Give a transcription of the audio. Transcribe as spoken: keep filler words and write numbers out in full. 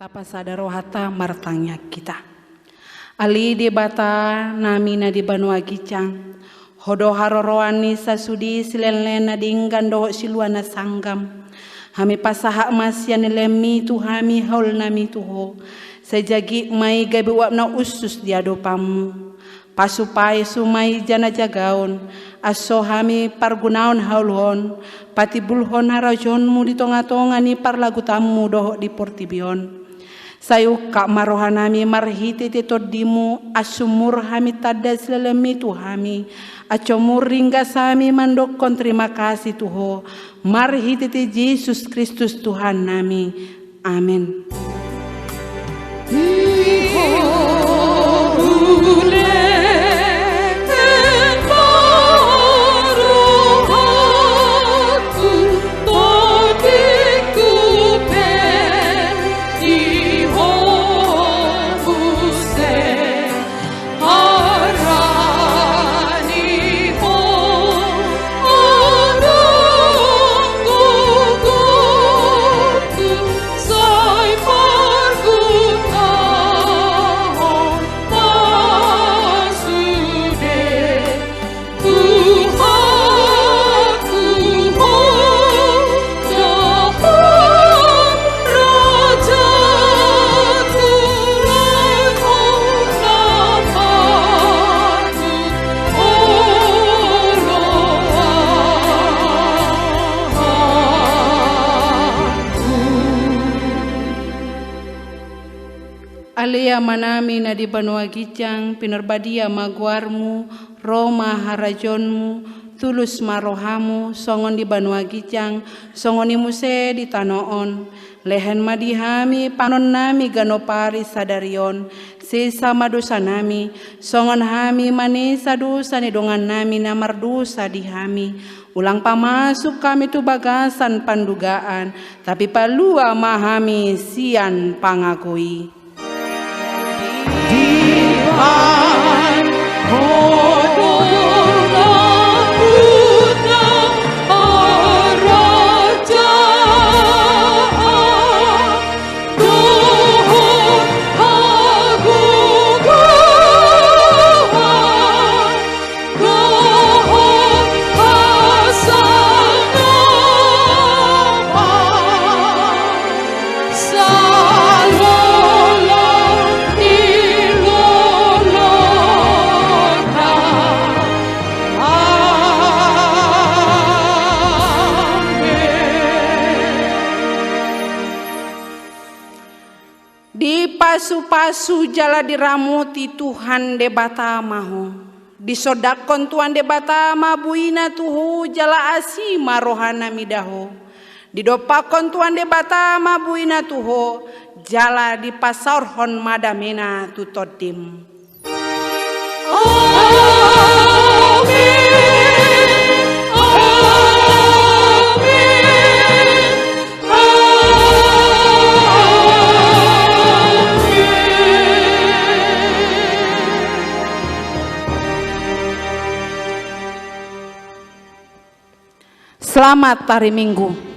Tapasada rohanta, martangiang hita. Ale Debata nami na di banua ginjang, Ho do haroroan ni sasudi silehonlehon na denggan dohot silua na sanggam. Hami pasahat ma sian lehonmi tu hami haulnami tu Ho. Sai jagit ma i gabe uap na usus di adopanmu. Pasupasu ma i jala jagaon, asa hami pargunaon haul on, patimbulhon harajaonmu di tongatonga ni parlagutanmu dohot di portibi on. Sai ungkap ma rohanami marhitehite tondimu, asa umur hami tanda silehonmi tu hami, asa umur ringgas hami mandokkon terima kasih tu Ho, marhitehite Jesus Kristus Tuhannami. Amen. Ale Amanami na di banua ginjang, pinarbadia ma goarmu, ro ma harajaonmu, tulus ma rohamu, songon di banua ginjang, songon i muse di tano on. Lehon ma di hami panganonnami ganup ari sadari on, sesa ma dosanami, songon hami manesa dosa ni dongannami na mardosa di hami. Ulang pamasuk hami tu bagasan pandugaan, tapi palua ma hami sian pangago i. Dipasupasu jala diramoti Tuhan Debata ma ho. Disondangkon Tuhan Debata ma buina tu ho jala asi ma rohana mida ho. Didompakkon Tuhan Debata ma buina tu ho jala dipasaorhon ma damena tu tondim. Amen. Amen. Selamat hari Minggu.